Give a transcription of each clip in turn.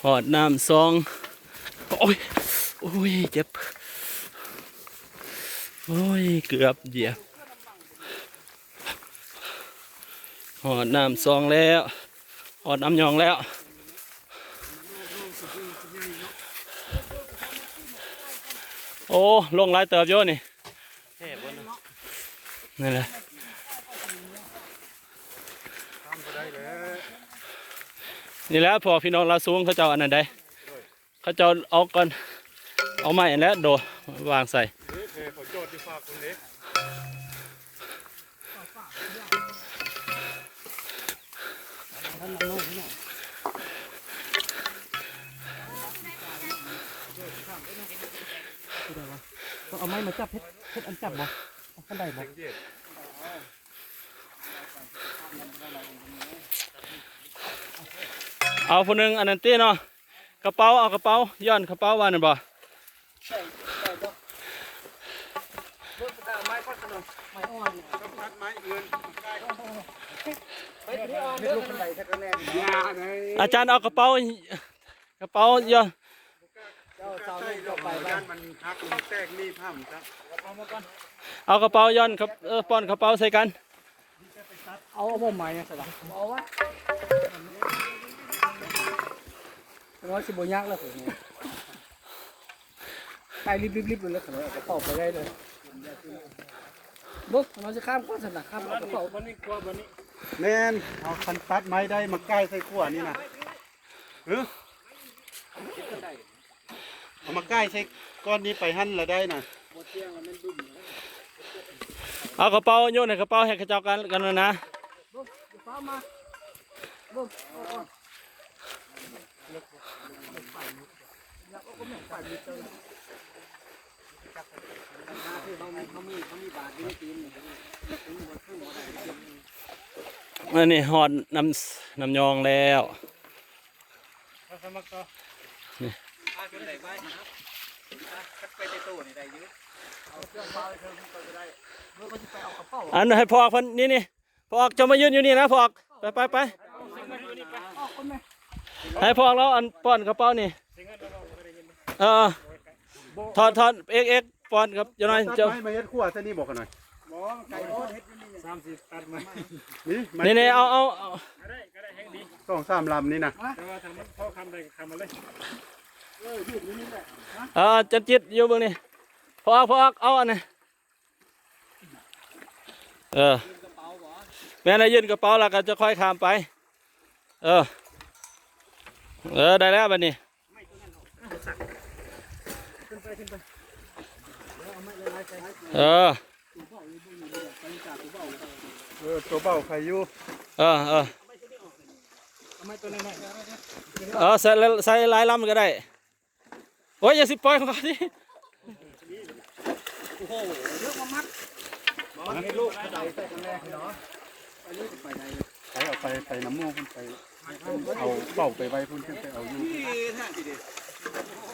ຮອດນ້ຳຊ່ອງ. ໂອ້ຍ ໂອ້ຍ ເຈັບ. ໂອ້ຍ ເກືອບຢຽບ. ຮອດນ້ຳຊ່ອງແລ້ວ ຮອດນ້ຳຍອງແລ້ວ. ໂອ້ ລົງຫຼາຍເຕີບຢູ່ນີ້. ແທ້ບໍ່ນະ? ນັ້ນແຫຼະ ຂ້າມບໍ່ໄດ້ແລ້ວ. ນີ້ແຫຼະ ພວກພີ່ນ້ອງລາວສູງເຂົາເຈົ້າອັນນັ້ນໃດ. ເຂົາເຈົ້າເອົາກ່ອນ ເອົາໄມ້ຫັ້ນແຫຼະໂດວາງໃສ່. ເດ້ ແພເຂົາຈອດຢູ່ຟາກພຸ້ນເດ້. ເອົາໄມ້ມາຈັບ ເຮັດ ເຮັດອັນຈັບບໍ່? ເອົາຄັນໄດບໍ່? ເອົາຜູ້ໜຶ່ງອັນນັ້ນຕິເນາະ. ກະເປົາ ເອົາກະເປົາ ຍ້ອນກະເປົາວ່ານັ້ນບໍ່? ອາຈານເອົາກະເປົາ ກະເປົາຍ້ອນ ເອົາກະເປົາຍ້ອນ ເອີ ປ້ອນກະເປົາໃສ່ກັນ. ເອົາ ເອົາບໍ່ໄມ້ຫຍັງຊັ້ນລະ ເອົາວະ ນ້ອຍຊິບໍ່ຍາກແລ້ວ ໄປລິບໆໆ ເລີຍ ເອົາກະເປົາໄປໄດ້ເລີຍ. ເບິ່ງ ນ້ອຍຊິຂ້າມກ່ອນຊັ້ນນະ ຂ້າມເອົາກະເປົາ. ແມ່ນ ເອົາຄັນຕັດໄມ້ໄດ້ ມາກ່າຍໃສ່ຂວານີ້ນະ. ເອີ ເອົາມາກ່າຍໃສ່ກ້ອນນີ້ໄປຫັ້ນລະໄດ້ນະ. ເອົາກະເປົາໂຍນໃຫ້ກະເປົາ ໃຫ້ເຂົາເຈົ້າກັນ ກັນນະ. ອັນນີ້ຮອດນ້ຳ ນ້ຳຍອງແລ້ວ. ອັນໃຫ້ພໍ່ເພິ່ນ ນີ້ໆ ພໍ່ອອກ ເຈົ້າມາຢືນຢູ່ນີ້ນະ ພໍ່ອອກ ໄປໆໆ ໃຫ້ພໍ່ອອກລາວອັນປ້ອນກະເປົານີ້. ເອີ ຖອດ ຖອດ ເອກ ເອກ ປ້ອນກັບ ເຈົ້ານ້ອຍ ເຈົ້າ ໄປມາເຮັດຄົວໃສ່ນີ້ບໍ່ຂະນ້ອຍ? ສາມສີ່ຕັດໄມ້ ນີ້ ນີ້ ນີ້ ເອົາ ເອົາ ສອງສາມລຳນີ້ນະ. ແຕ່ວ່າຖ້າມັນພໍຄຳໄດ້ກະຄຳມາເລີຍ. ເອີ ຈັນຈິດຢູ່ເບິ່ງນີ້ ພໍ່ອອກ ພໍ່ອອກ ເອົາອັນນີ້. ເອີ ແມ່ນລະ ຍື່ນກະເປົາລະກະຈະຄ່ອຍຂ້າມໄປ. ເອີ ເອີ ໄດ້ແລ້ວບັດນີ້. ເອີ ເອີ ໂຕເບົາໄຄຢູ່. ເອີ ເອີ ເອີ ໃສ່ ໃສ່ຫຼາຍລຳກະໄດ້. ໂອ້ຍ ຢ່າຊິປ່ອຍຂອງເຂົາຕິ. ໂອ້ໂຫ ເຍອະມາມັດ ມັນເຮັດລູກໃດໃສ່ກັນແນ່ເນາະ. ໄປເລີຍ ໄປໄດ້ ໄປເອົາໄປ ໄປນຳໝູ່ເພິ່ນໄປ ເອົາເປົາໄປໄວ້ພຸ້ນ ຂຶ້ນໄປເອົາຢູ່.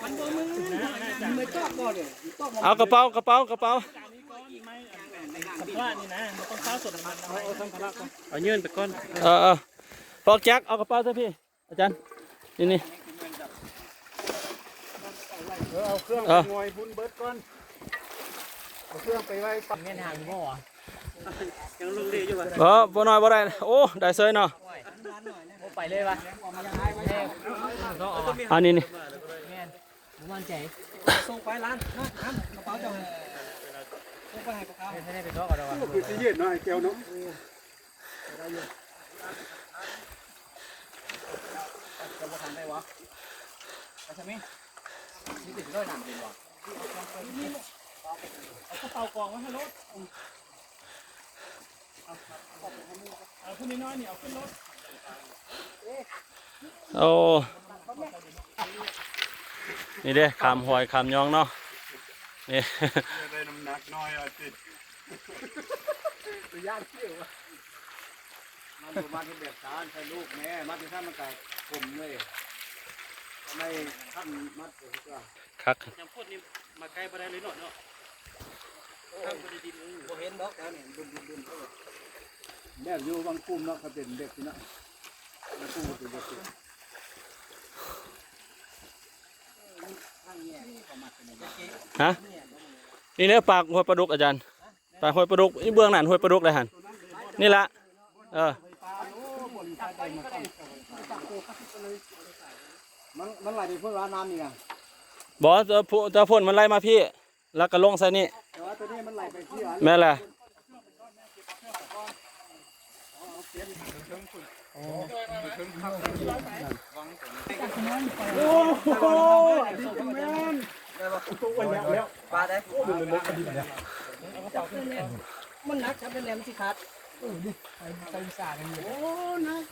ມັນບໍ່ມື ມືຈອກບໍ່ເດ້ ຈອກບໍ່. ເອົາກະເປົາ ກະເປົາ ກະເປົາ. ສຳພານນີ້ນະ ມັນຕ້ອງເຊົາສົດນ້ຳມັນ ເອົາ ເອົາສຳພາລະກ່ອນ ເອົາຍື່ນໄປກ່ອນ. ເອີ ເອີ ພວກຈັກ ເອົາກະເປົາໃສ່ພີ້. ອາຈານ ນີ້ ນີ້ ເອີ ເອົາເຄື່ອງ ເອີ ໄປງອຍພຸ້ນເບິດກ່ອນ ເອົາເຄື່ອງໄປໄວ້. ແມ່ນຫາງບໍ່ວະ ຍັງລົງເລຢູ່ວະ. ເອີ ບໍ່ນ້ອຍບໍ່ໄດ້. ໂອ້ ໄດ້ເສີຍເນາະ. ໂອ້ ໄປເລີຍວະ. ອັນນີ້ນີ້ ແມ່ນ ບໍ່ໝັ້ນໃຈ. ສົ່ງໄປຫຼານ ນະ ກະເປົາເຈົ້າ ສົ່ງໄປໃຫ້ພວກເຂົາ. ເຮັດໃຫ້ໄດ້ໄປຊອກເອົາດອກວະ. ໂອ້ ຄືຊິເຢັນເນາະ ໄອ້ແກ້ວເນາະ. ຈະບໍ່ທັນໄດ້ວະ ໄປຊະມິ ມີແຕ່ຊິລອຍນ້ຳເປັນວະ. ເອົາກະເປົາກອງໄວ້ໃຫ້ໂລດ ເອົາຜູ້ນ້ອຍໆນີ້ເອົາຂຶ້ນລົດ. ໂອ້ ນີ້ເດ້ ຂ້າມຫ້ວຍຂ້າມຍອງເນາະ ນີ້ ໄດ້ນ້ຳໜັກໜ້ອຍວ່າຕິ ຢ້ານເກຍວະ. ມັນບໍ່ມັດເຮັດແບບຊັ້ນ ໃສ່ລູກແມ່ ມັດຈັ່ງຊັ້ນມັນກະຂົມເລີຍ. ໃນຂັ້ນມັດກະຄືກັນ ຄັກ. ຍາມຝົນນີ້ມາໃກ້ບໍ່ໄດ້ເລີຍເນາະ ເນາະ. ໂອ້ ທາງບໍ່ໄດ້ດິນ ບໍ່ເຫັນດອກແຖວນີ້ ດຸ່ມໆໆ. ແບບຢູ່ວັງກຸ້ມເນາະ ເຂົາເປັນແບບນີ້ເນາະ. ຮະ? ນີ້ແຫຼະປາກຫ້ວຍປາດຸກ ອາຈານ. ປາກຫ້ວຍປາດຸກ ອີເບື້ອງນັ້ນຫ້ວຍປາດຸກເລີຍຫັ້ນ. ນີ້ລະ ເອີ ມັນ ມັນໄຫຼໄປພຸ້ນວ່ານ້ຳນີ້ນະ? ບໍ່ ແຕ່ ແຕ່ຝົນມັນໄຫຼມາພີ້ ແລ້ວກໍລົງໃສ່ນີ້. ແຕ່ວ່າໂຕນີ້ມັນໄຫຼໄປພີ້ຫວາ? ແມ່ນແຫຼະ. ໂອ້ໂຫ ແມ່ນ ປາໄດ້ ມັນໜັກ ຈັບແຫຼມໆ ມັນຊິຂາດ. ເອີ ນີ້ ໄປໃສ່ສາກນີ້. ໂອ້ ໜັກ.